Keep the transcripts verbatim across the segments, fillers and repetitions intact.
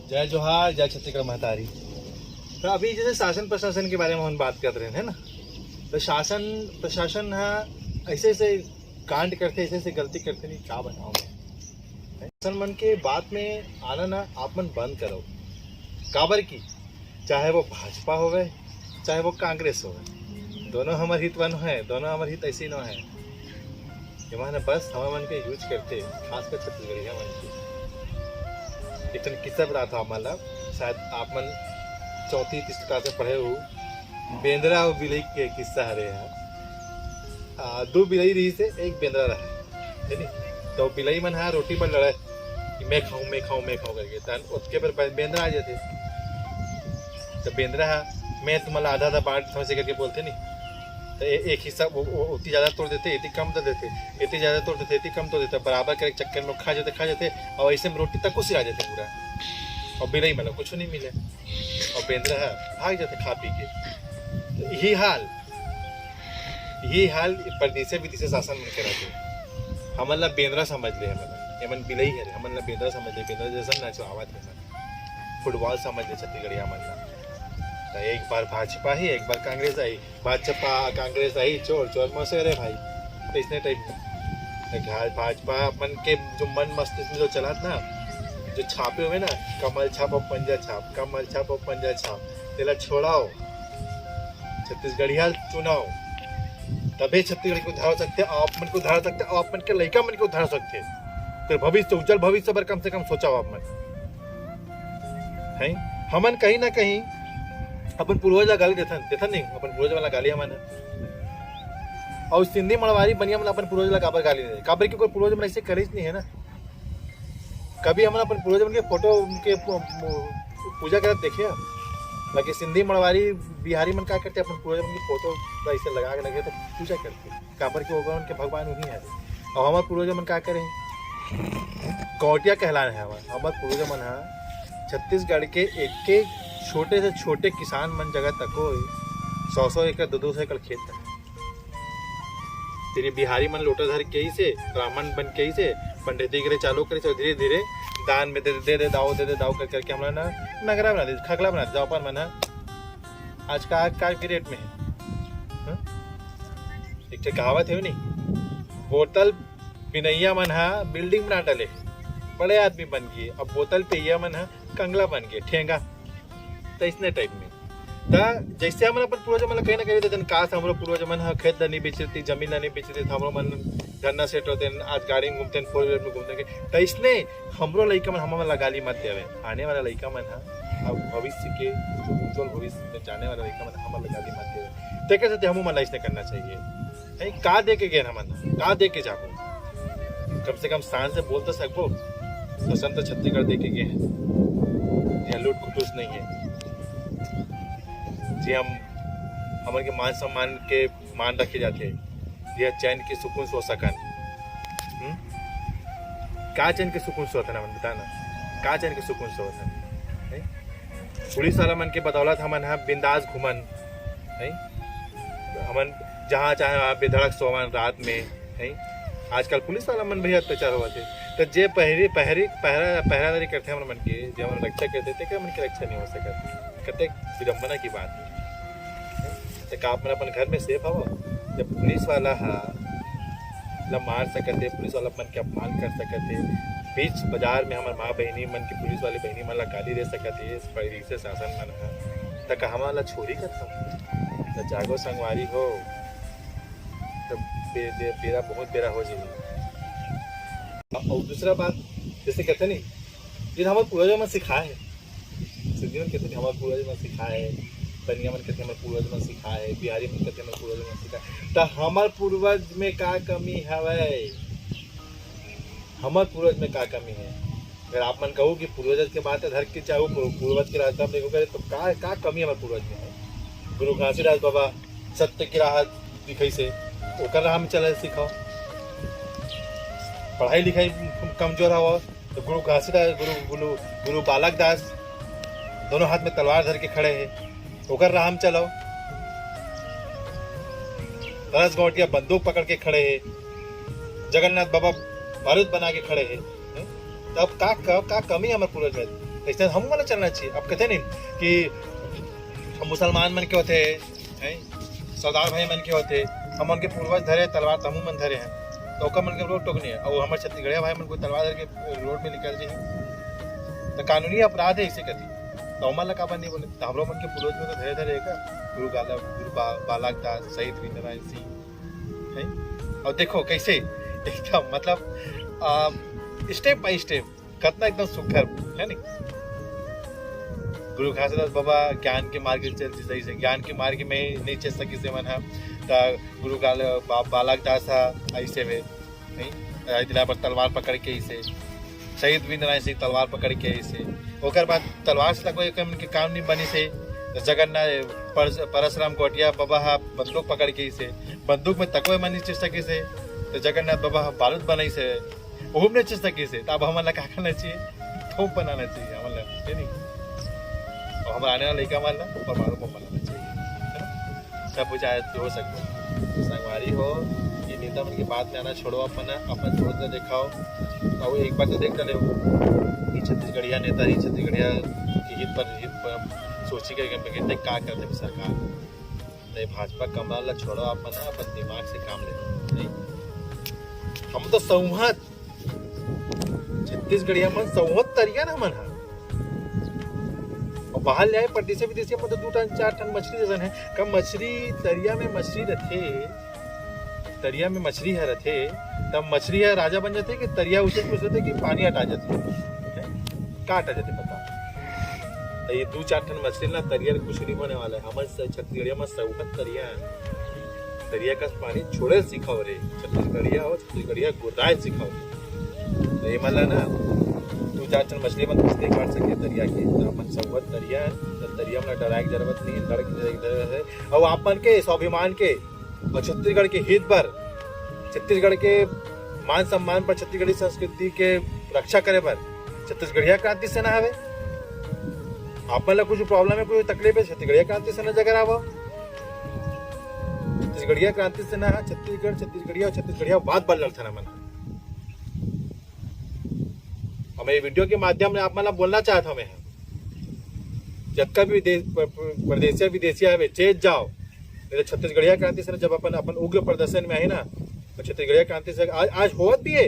जय जोहार, जय छत्तीसगढ़ महतारी। तो अभी जैसे शासन प्रशासन के बारे में हम बात करत रहे हैं ना, तो शासन प्रशासन ह ऐसे ऐसे कांड करते, ऐसे ऐसे गलती करते नहीं, का बताऊं मैं। शासन मन के बात में आना ना आप मन बंद करो, काबर की चाहे वो भाजपा होवे, चाहे वो कांग्रेस होवे, दोनों हमर हित वन है, दोनों हमर हित ऐसे न है। ये माने बस हमर मन के यूज करते, खासकर छत्तीसगढ़िया मन के। एक ठन किस्सा बतात हव आप मन ला, शायद आप मन चौथी तीसरी क्लास में पढ़े हो, बेंदरा और बिलई के किस्सा हरे यार। आ, दो बिलई रहिस हे, एक बेंदरा रहा, है नी? तो बिलई मन हा रोटी बर लड़े कि मैं खाऊं, मैं खाऊं, मैं खाऊं करके, तहन ओतके बर बे-, बेंदरा आ जाथे। तो बेंदरा हा, मैं तुम्हारा आधा आधा बांट समझ करके बोलथे नी, तो ए-, एक हिस्सा वो, वो, ओती ज्यादा तोड़ देथे, एती कम दे देथे, एती ज्यादा तोड़ देथे, एती कम तोड़ देथे, बराबर करे के चक्कर में खा जाथे, खा जाथे, और ऐसे में रोटी तक सिरा जाथे पूरा, और बिलई मन ला कुछ नहीं मिले, और बेंदरा हा भाग जाथे खा पी के। तो यही हाल, यही हाल परदेसे विदेसे शासन मन के रहथे। हमन ला बेंदरा समझ ले, हमन ला, ये मन बिलई हरे, हमन ला बेंदरा समझ ले, बेंदरा जैसन नचवावत हे मन, फुटबॉल समझ ले छत्तीसगढ़िया मन ला। तो एक बार भाजपा ही, एक बार कांग्रेस आई, भाजपा कांग्रेस आई, चोर चोर मौसेरे भाई, तो इसने टाइप में। तो घा-, भाजपा मन के जो मन मस्तिष्क में जो चलत ना, जो छापे हुए ना, कमल छाप और पंजा छाप, कमल छाप और पंजा छाप, तेला छोड़ाओ, छत्तीसगढ़िया चुनाव, तभे छत्तीसगढ़ के उद्धार हो सकथे, आप मन के उद्धार हो सकथे, आप मन के लइका मन के उद्धार हो सकथे। फिर भविष्य, उज्जवल भविष्य बर कम से कम सोचा आप मन। हैं? हमन कहीं ना कहीं अपन पूर्वज ला गाली देथन, देथन नहीं, अपन पूर्वज वाला गाली हमन। और सिंधी मड़वारी बनिया मन अपन पूर्वज ला काबर गाली नहीं दे? काबर कि कोई पूर्वज मन ऐसे करे नहीं है ना। कभी हमन अपन पूर्वज मन के फोटो, उनके पू-, पू-, पूजा करत देखे हो? बाकी सिंधी मड़वारी बिहारी मन का करथे, अपन पूर्वज मन के फोटो ला ऐसे लगा के लगे तो पूजा करथे, काबर कि ओकर मन के भगवान उही हरे। और हमर पूर्वज मन का करे? गौटिया कहलाए हे हमर, हमर पूर्वज मन हा छत्तीसगढ़ के एक एक छोटे से छोटे किसान मन जगह तको सौ सौ एकड़, दो दो सौ एकड़ खेत हे। तेरी बिहारी मन लोटा धर के ही से, ब्राह्मण बन के ही से, पंडित जी करे चालू करे से, धीरे धीरे दान में दे दे, दे दे, दाओ दे दे, दाओ कर करके हमला ना नगरा बना दे, खगला बना दे, अपन मन हा आज का, का के रेट में है। हाँ? एक ठे कहावत है नहीं, बोतल बिनैया मन हा बिल्डिंग बना डाले, बड़े आदमी बन गए, अब बोतल पिया मन हा कंगला बन गए, ठेंगा। तो इसने टाइप में। त जैसे हमन अपन पूर्वज मन ला कहीं ना कहीं देते, काश हमरो पूर्वज मन ह खेत ला नहीं बेचते, जमीन ला नहीं बेचते, त हमरो मन धन्ना सेठ होते, आज गाड़ी में घूमते, फोर व्हीलर में घूमते। त इसने हमरो लइका मन हमन ला गाली मत देवे, आने वाला लइका मन ह, अब भविष्य के जो उज्जवल भविष्य में जाने वाला लइका मन हमन ला गाली मत देवे। तेकर सेती हमू मन ला इसने करना चाहिए। नहीं, का दे के गेन हमन, का दे के जाबो? कम से कम शान से बोल तो सकबो। शासन तो छत्तीसगढ़ दे के गे हे, यहाँ लूट खटूस नहीं है जी। हम, हमन के मान सम्मान के मान रखे जाथे, यह चैन के सुकून सो सकन। हम्म? का चैन के सुकून सोत हन, हमन बता ना, का चैन के सुकून सोत हन? नहीं? पुलिस वाला मन के बदौलत हमन ह बिंदास घूमन, नहीं? हमन जहाँ चाहे वहाँ बेधड़क सोवन रात में, नहीं? आजकल पुलिस वाला मन भी अत्याचार होवत हे। तो जे पहरी, पहरी, पहरा, पहरादारी करथे हमर मन के, जे हमर रक्षा करथे, तेकर मन के रक्षा नहीं हो सकत। कतेक विडम्बना की बात है। तो का आप मन अपन घर में सेफ हव? जब पुलिस वाला हा ला मार सकत हे, पुलिस वाला मन के अपमान कर सकत हे, बीच बाजार में हमर माँ बहिनी मन के पुलिस वाली बहिनी मन ला गाली दे सकत हे, परदेसी शासन मन ह, त का हमन ला छोड़ी करथव? त जागो संगवारी हो, त बे-, बे-, बेरा बहुत बेरा हो जाही। अउ दूसरा बात, जैसे कहते नहीं, ये हमर पूर्वज मन सिखाए हे, सिंधी मन कहते नहीं, हमर पूर्वज मन सिखाए हे, बनिया मन कहते हमर पूर्वज मन सिखाए हे, बिहारी मन कहते हमर पूर्वज मन सिखाए हे। त हमर पूर्वज में का कमी हवय? हमर पूर्वज में का कमी है? अगर आप मन कहू कि पूर्वज के बात धर के जाओ, पूर्वज के रास्ता में देखो करे, तो का, का कमी हमर पूर्वज में है? गुरु घासीदास बाबा सत्य के राह दिखाई से, ओकर राह में चले सिखाओ। पढ़ाई लिखाई कमजोर हवा, तो गुरु घासीदास, गुरु, गुरु, गुरु बालक दास दोनों हाथ में तलवार धर के खड़े हैं, ओकर राह में चलाओ। तरस गौटिया बंदूक पकड़ के खड़े हैं, जगन्नाथ बाबा बारूद बना के खड़े हैं, हैं? तब का, का, का कमी हमर पूर्वज में? अइसने हमू मन ला चलना चाहिए। अब कथे नहीं कि हम मुसलमान मन के होथे, हैं, सरदार भाई मन के होथे, हमन के पूर्वज धरे तलवार, त हमू मन धरे हैं, त ओकर मन के रोक टोक नहीं है। अउ हमर छत्तीसगढ़िया भाई मन कोई तलवार धर के रोड में निकल जाही, त कानूनी अपराध है इसे कथी। त ओमन ला काबर नहीं बोले? त हमरो मन के पूर्वज मन तो धरे धरे है का? गुरु गाला, गुरु बा-, बालक दास, शहीद वीरनारायण सिंह, हैं? अउ देखो कैसे एकदम, मतलब, आ, step by step कतना एकदम सुघर, है नहीं? गुरु घासीदास बाबा ज्ञान के मार्ग चल, सही से ज्ञान के मार्ग में नहीं चल सकिस हे मन ह, त गुरु गाल-, बा-, बालक दास ह ऐसे वे, नहीं? राय दिला पर तलवार पकड़ के इसे, शहीद वीरनारायण सिंह तलवार पकड़ के इसे, ओकर बाद तलवार से त कोई काम के काम नहीं बनिस हे। जगन्नाथ, परस-, परसराम गोटिया बाबा ह बंदूक पकड़ के इसे, बंदूक में तको मन नहीं चीर सकिस हे, त जगन्नाथ बाबा ह बारूद बनाइस हे, ओहू में नहीं चीर सकिस हे। त अब हमन ला का करना चाहिए? तोप बनाना चाहिए हमन ला, है नहीं? अब हमर आने वाला लइका मन ला परमाणु बम बनाना चाहिए, है ना? सब कुछ आज हो सकता है। संगवारी हो, ये नेता मन के बात में आना छोड़ो, अपन, अपन सोच ला देखाओ। अब एक बात तो देख ले, ये छत्तीसगढ़िया नेता ही छत्तीसगढ़िया के हित पर, हित पर सोची के, के, के देख का करते सरकार। नहीं, भाजपा कमरा ला छोड़ो, आप मन ह अपन दिमाग से काम ले, नहीं? हम तो संवत, छत्तीसगढ़िया मन संवत तरिया ना मन ह। और बाहर ले आए परदेसी विदेशी मन तो दू टन चार टन मछली जैसन है। कब मछली तरिया में मछली रथे, तरिया में मछली ह रथे, तब मछली ह राजा बन जाथे कि तरिया उसे खुश होथे कि पानी हटा जाथे? हैं? का हटा जाथे पता? तो ये दू चार टन मछली ला तरिया ले कुछ नहीं होने वाला है। हमर स-, छत्तीसगढ़िया में सौगत तरिया है। तरिया कस पानी छोड़े सिखाओ रे, छत्तीसगढ़िया हो, छत्तीसगढ़िया गुर्राए सिखाओ। तो ये मन ला ना, दू चार टन मछली मन कुछ नहीं काट सके तरिया के। तो अपन सौगत तरिया है, तो तरिया में डराए के जरूरत नहीं है, लड़ के जरूरत है। और अपन के स्वाभिमान के और छत्तीसगढ़ के हित बर, छत्तीसगढ़ के मान सम्मान पर, छत्तीसगढ़ी संस्कृति के रक्षा करे बर छत्तीसगढ़िया क्रांति सेना हवे। आप मन ला कुछ problem है, कुछ तकलीफ है, छत्तीसगढ़िया क्रांति सेना जगह आवो। छत्तीसगढ़िया क्रांति सेना ह छत्तीसगढ़, छत्तीसगढ़िया और छत्तीसगढ़ियावाद बर लड़थन हमन। हम ये video के माध्यम ले आप मन ला बोलना चाहत हवे, जतका भी विदेश, प-, प-, परदेसिया विदेशिया हवे, चेत जाओ। नहीं तो छत्तीसगढ़िया क्रांति सेना जब अपन, अपन उग्र प्रदर्शन में आही ना, तो छत्तीसगढ़िया क्रांति सेना आज, आज होवत भी है,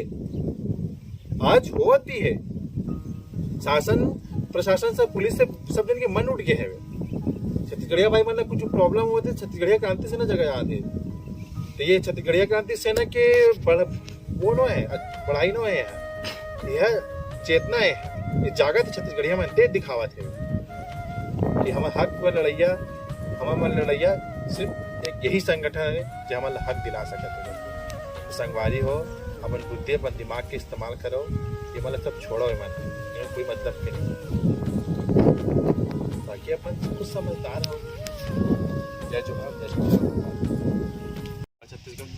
आज होवत भी है। शासन, प्रशासन से, पुलिस से, सब जन के मन उठ गए है। छत्तीसगढ़िया भाई मन ला कुछ problem होवत है, छत्तीसगढ़िया क्रांति सेना जगह आथे। तो ये छत्तीसगढ़िया क्रांति सेना के बड़-, वो नो है, बढ़ाई नो है, यह चेतना है, ये जागत है छत्तीसगढ़िया मन, ते दिखावत है कि हमर हक बर लड़ैया, हमर मन लड़ैया सिर्फ एक यही संगठन है जो हमन ला हक दिला सकत है। तो संगवारी हो, अपन बुद्धि, अपन दिमाग के इस्तेमाल करो, ये मन ला सब छोड़ो, ये मन, ये कोई मतलब के नहीं। बाकी अपन कुछ समझदार हो। जय जोहार, जय छत्तीसगढ़। छत्तीसगढ़।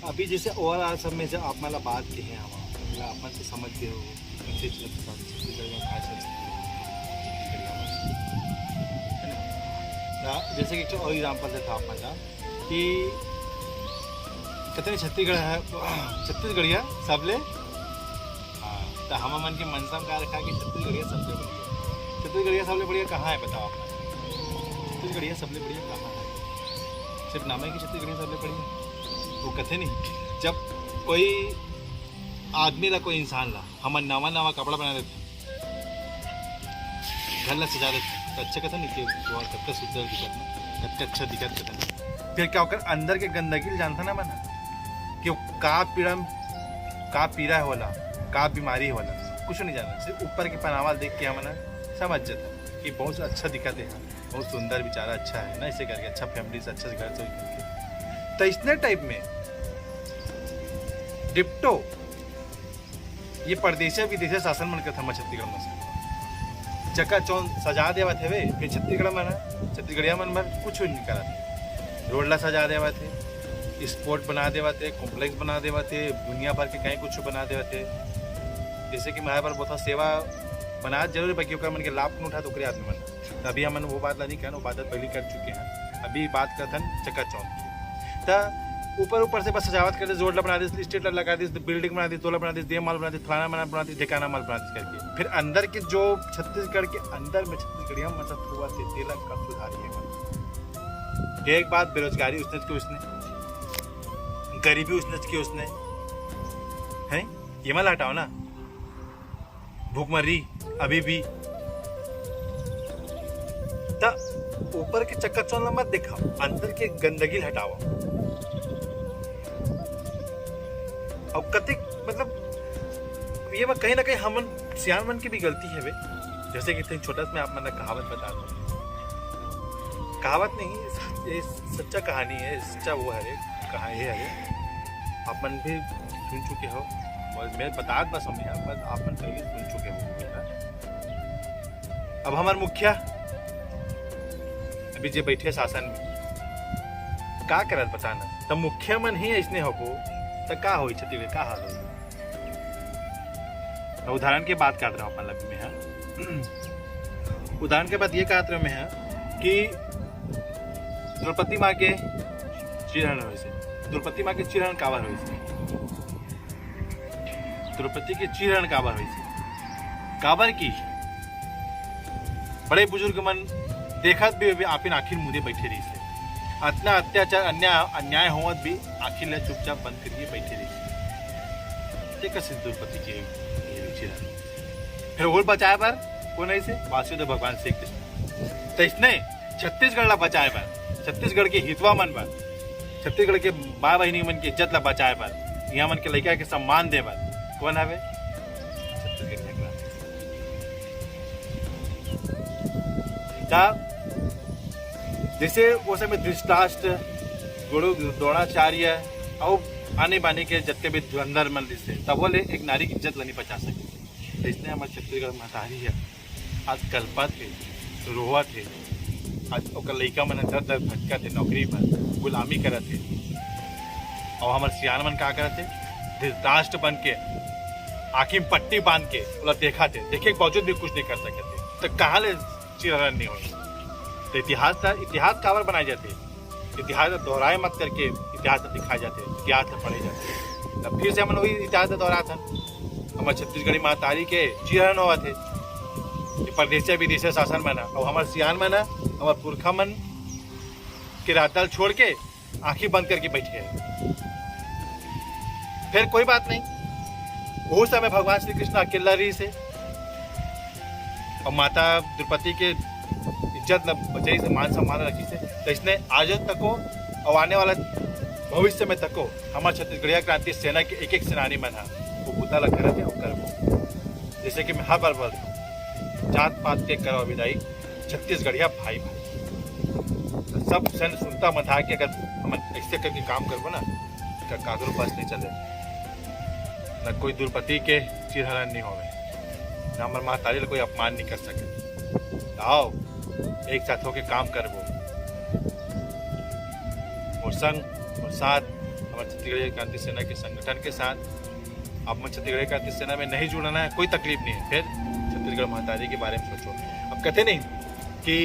अभी जैसे overall सब में जब आप मन ला बात कहे हवा, मतलब आप मन से समझ गए हो, कइसे छत्तीसगढ़, छत्तीसगढ़ में भाषा, है ना? तो जैसे कि एक ठो और example देता आप मन ला कि कथे छत्तीसगढ़ है, छत्तीसगढ़िया सबले हाँ, त हमर मन के मनसा में का रखा कि छत्तीसगढ़िया सबले बढ़िया। छत्तीसगढ़िया सबले बढ़िया कहाँ है, बताओ आप? छत्तीसगढ़िया सबले बढ़िया कहाँ है? सिर्फ नाम है कि छत्तीसगढ़िया सबले बढ़िया। वो कथे नहीं, जब कोई आदमी ला, कोई इंसान ला, हमन नवा नवा कपड़ा बना देथे, घर ला सजा देथे, त अच्छा कथे नहीं कि वो कतका सुंदर दिखत ना, कतका अच्छा दिखत कथे। फिर का ओकर अंदर के गंदगी ल जानता ना मन, कि वो का पीड़ा, का पीड़ा होला, का बीमारी होला, कुछ नहीं जाना। सिर्फ ऊपर के पहनावा देख के हमन समझ जाता कि बहुत अच्छा दिखत है, बहुत सुंदर, बेचारा अच्छा है ना, इसे करके अच्छा family से, अच्छा से घर से। तो इसने type में ditto ये परदेसिया विदेसिया शासन मन करथे हमर छत्तीसगढ़ में से। चकाचौंध सजा देवत हवे, फिर छत्तीसगढ़ मन ह, छत्तीसगढ़िया मन बर कुछ नहीं करत। रोड ला सजा देवत हे, spot बना देवत हे, complex बना देवत हे, दुनिया भर के कहीं कुछ बना देवत हे। जैसे कि मैं हर बार बोलथंव, सेवा बनात जरूर हे, बाकी ओकर मन के लाभ कोन उठात, ओकरे आदमी मन। त अभी हमन वो बात ला नहीं कहन, वो बात ला पहले कर चुके हैं। अभी बात करथन चकाचौंध की। त ऊपर ऊपर से बस सजावट कर दिस, रोड ला बना दिस, स्ट्रीट ला लगा दिस, बिल्डिंग बना दिस, तोला बना दिस, दे माल बना दिस, फलाना बना, बना दिस, ढेकाना माल बना दिस करके। फिर अंदर के जो छत्तीसगढ़ के अंदर में छत्तीसगढ़िया मजा हुआ थे, तेला कब सुधारी है? एक बात, बेरोजगारी उसने के उसने, गरीबी उसने के उसने, हैं? ये मत हटाओ ना। भुखमरी अभी भी। त ऊपर के चकाचौंध ला मत देखा, अंदर के गंदगी ला हटावा। अब कतिक, मतलब, ये में कहीं ना कहीं हमन सियान मन की भी गलती है बे। जैसे कि इतनी छोटा मैं आप मन ला कहावत बता दूं, कहावत नहीं, ये सच्चा कहानी है, सच्चा वो है, कहा ये है, आप मन भी सुन चुके हो, और मैं बतात बस हम यहाँ, बस आप मन पहले सुन चुके हो। अब हमार मुखिया अभी जे बैठे शासन में, का करत बताना? त मुखिया मन ही ऐसने होबो, त का होई छत्तीसगढ़, का हाल होई? अब उदाहरण के बात करत रहो अपन लग में, हाँ? उदाहरण के बात ये कहत रहो मैं, हाँ, कि द्रौपदी माँ के चीरहरण होइस हे। द्रौपदी माँ के चीरहरण काबर होइस हे? द्रौपदी के चीरहरण काबर होइस हे? काबर कि बड़े बुजुर्ग मन देखत भी होबे, आपिन आँखी मूंदे बैठे रहिस हे। अतना अत्याचार, अन्याय, अन्याय होवत भी आँखी ला चुपचाप बंद करके बैठे रहिस हे। तेकर सेती द्रौपदी के ये चीरहरण। फिर ओला बचाए बर कोन आइस हे? वासुदेव भगवान श्री कृष्ण। त इसने छत्तीसगढ़ ला बचाए बर, छत्तीसगढ़ के हितवा मन बर, छत्तीसगढ़ के माँ बहिनी मन के इज्जत ला बचाए बर, यहाँ मन के लइका के सम्मान दे बर कोन हवे? छत्तीसगढ़ के क्रांति। त जैसे वो समय धृतराष्ट्र, गुरु द्रोणाचार्य अउ आने बाने के जतके भी धुरंधर मन रिहिस हे, तभो ले एक नारी के इज्जत ला नहीं बचा सके। त इसने हमर छत्तीसगढ़ महतारी हे, आज कलपत हे, रोवत हे, आज ओकर लइका मन दर दर भटकत हे, नौकरी बर गुलामी करत हे, अउ हमर सियान मन का करत हे? धृतराष्ट्र बन के आँखी में पट्टी बांध के ओला देखत हे, देखे के बावजूद भी कुछ नहीं कर सकत हे। त कहाँ ले चीरहरण नहीं होही? त इतिहास ला, इतिहास काबर बनाए जाथे? इतिहास ला दोहराए मत करके इतिहास ला दिखाए जाथे, इतिहास ला पढ़े जाथे। त फिर से हमन वही इतिहास ला दोहराथन। हमर छत्तीसगढ़ी महतारी के चीरहरण होवत हे, ये परदेसिया विदेशिया शासन मन ह, अउ हमर सियान मन ह, हमर पुरखा मन के राज ला छोड़ के आँखी बंद करके बैठे हे। फिर कोई बात नहीं, वो समय भगवान श्री कृष्ण अकेला रहिस हे अउ माता द्रौपदी के इज्जत ला बचाइस हे, मान सम्मान ला रखिस हे। त इसने आज तको अउ आने वाला भविष्य में तको हमर छत्तीसगढ़िया क्रांति सेना के एक एक सेनानी मन ह वो बुता ला करत हे अउ करबो। जैसे कि मैं हर बार बोलत हूँ, जात पात के करव विदाई, छत्तीसगढ़िया भाई भाई। त सब सन सुनता मथा के अगर हमन ऐसे करके काम करबो ना, त काकरो बस नहीं चले, न कोई द्रौपदी के चीरहरण नहीं होवे, न हमर महतारी ला कोई अपमान नहीं कर सके। त आओ, एक साथ होके काम करबो। मोर संग, मोर साथ, हमर छत्तीसगढ़ क्रांति सेना के संगठन के साथ, आप मन छत्तीसगढ़ क्रांति सेना में नहीं जुड़ना है, कोई तकलीफ नहीं है। फिर छत्तीसगढ़ महतारी के बारे में सोचो। अब कहते नहीं कि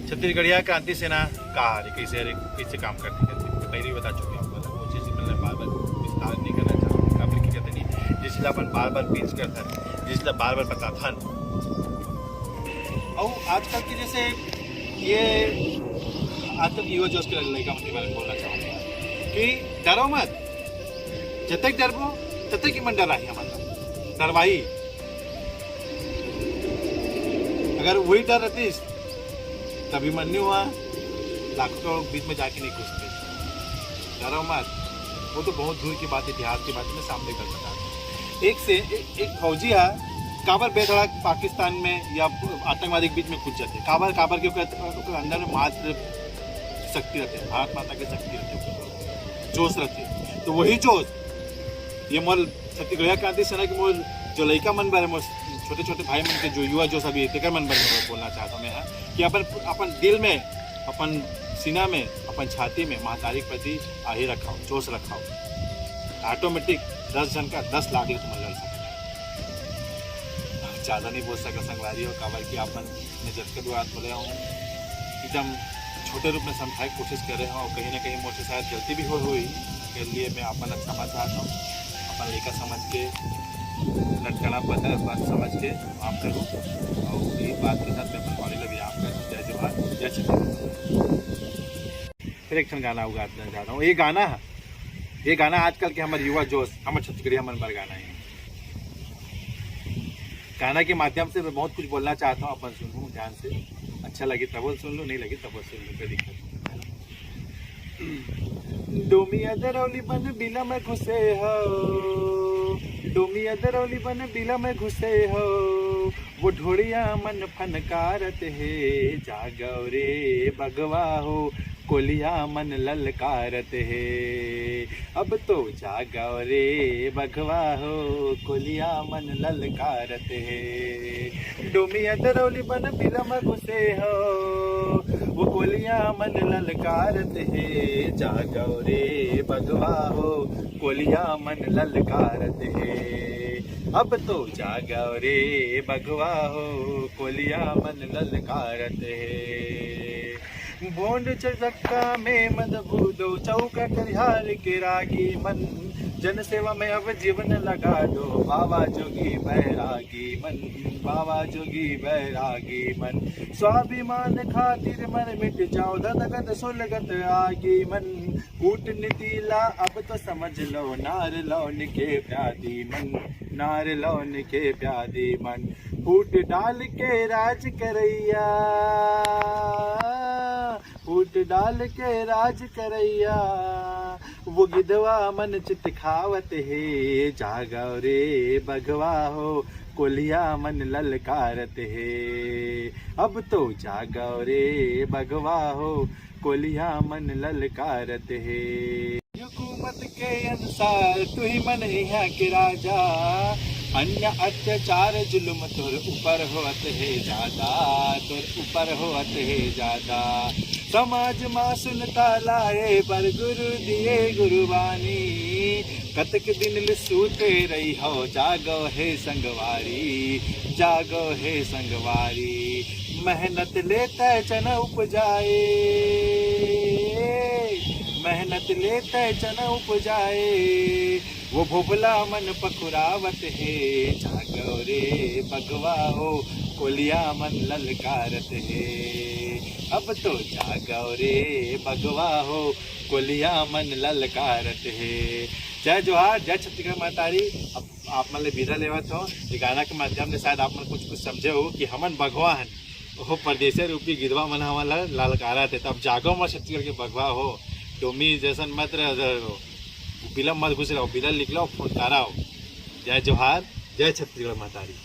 छत्तीसगढ़िया क्रांति सेना का हरे, कैसे हरे, कैसे काम करती करती, पहले ही बता चुके हैं आप लोग। वो चीज़ मैं बार बार विस्तार नहीं करना चाहता, काफी की कहते नहीं, जिसला अपन बार बार पिंच करता है, जिसला बार बार बताता है। और आजकल की जैसे ये आजकल युवा जोश के लड़का के बारे में बोलना चाहूँगा कि डरो मत, जतक डरबो ततक ही मन डराही, मतलब डरवाही। अगर वही डर रहतीस, तभी मन नहीं हुआ, लाखों के बीच में जाके नहीं घुसते। डरो मत, वो तो बहुत दूर की बात, इतिहास की बात मैं सामने कर बता दूं। एक से एक, एक फौजी है, काबर बेधड़क पाकिस्तान में या आतंकवादी के बीच में घुस जाते, काबर काबर के ओकर, ओकर अंदर में मात्र शक्ति रहते, भारत माता के शक्ति रहते, जोश रहते। तो वही जोश ये मोर छत्तीसगढ़िया क्रांति सेना के मोर जो लइका मन बारे, मोर छोटे छोटे भाई मन के जो युवा जोश अभी तेकर मन बारे में बोलना चाहता हूँ मैं, हाँ, कि अपन अपन दिल में, अपन सीना में, अपन छाती में महतारी के प्रति आही रखाओ, जोश रखाओ। ऑटोमेटिक दस जन का दस लाख ले तुम लड़ सकते हो। ज़्यादा नहीं बोल सका संगवारी हो, काबर कि आप मन मैं जतका भी बात बोले हूँ एकदम छोटे रूप में समझाए के कोशिश करे हूँ, कहीं ना कहीं मोर से शायद गलती भी हो हुई, के लिए मैं अपन अच्छा मत चाहता हूँ। अपन लइका समझ के, लटकना पता बात समझ के माफ करूँ। और ये बात के साथ मैं अपन कॉलेज में विराम करता हूँ। जय जोहार, जय छत्तीसगढ़। फिर एक ठन गाना अउ गाना चाहता हूँ। ये गाना है, ये गाना आजकल के हमर युवा जोश, हमर छत्तीसगढ़िया मन बर गाना है। गाना के माध्यम से मैं बहुत कुछ बोलना चाहता हूँ, अपन सुनू ध्यान से। अच्छा लगी तब सुन लू, नहीं लगी तब सुन लू, कोई दिक्कत नहीं। डोमिया दरौली बन बिला में घुसे हो, डोमिया दरौली बन बिला में घुसे हो, वो ढोड़िया मन फनकारत हे। जागो रे बघवा हो, कोलिया मन ललकारत हे। अब तो जागो रे बघवा हो, कोलिया मन ललकारत हे। डोमिया दरौली बन बिला में घुसे हो, वो कोलिया मन ललकारत हे। जागो रे बघवा हो, कोलिया मन ललकारत हे। अब तो जागो रे बघवा हो, कोलिया मन ललकारत हे। भोंड चटक्का में मद भूदो, चौका करिहार के रागी मन। जन सेवा में अब जीवन लगा दो, बाबा जोगी बैरागी मन, बाबा जोगी बैरागी मन। स्वाभिमान खातिर मर मिट जाओ, धनगत सुलगत आगी मन। कूटनीति ला अब तो समझ लो, नार लौन के प्यादी मन, नार लौन के प्यादी मन। फूट डाल के राज करैया, फूट डाल के राज करैया, वो गिदवा मन चित खावत हे। जागो रे बघवा हो, कोलिया मन ललकारत हे। अब तो जागो रे बघवा हो, कोलिया मन ललकारत हे। हुकूमत के अनुसार तू ही मन यहाँ के राजा, अन्य अत्याचार जुल्म तोर ऊपर होत हे ज्यादा, तोर ऊपर होत हे ज्यादा। समाज मा सुनता लाए बर गुरु दिए गुरुबानी, कतक दिन ले सूते रही हो, जागो हे संगवारी, जागो हे संगवारी। मेहनत ले तय चना उपजाए, मेहनत ले तय चना उपजाए, वो भोभला मन पखुरावत हे। जागो रे बघवा हो, कोलिया मन ललकारत हे। अब तो जागो रे बघवा हो, कोलिया मन ललकारत हे। जय जोहार, जय छत्तीसगढ़ महतारी। अब आप मन ले विदा लेवत हो। ये गाना के माध्यम ले शायद आप मन कुछ कुछ समझे हो कि हमन बघवा हन, ओहो परदेसिया रूपी गिदवा मन हमन ला ललकारत हे। तब जागो मोर छत्तीसगढ़ के बघवा हो, डोमी जैसन मत रह, बिला मत घुस रहो, बिला निकलो, फुटकारा हो। जय जोहार, जय छत्तीसगढ़ महतारी।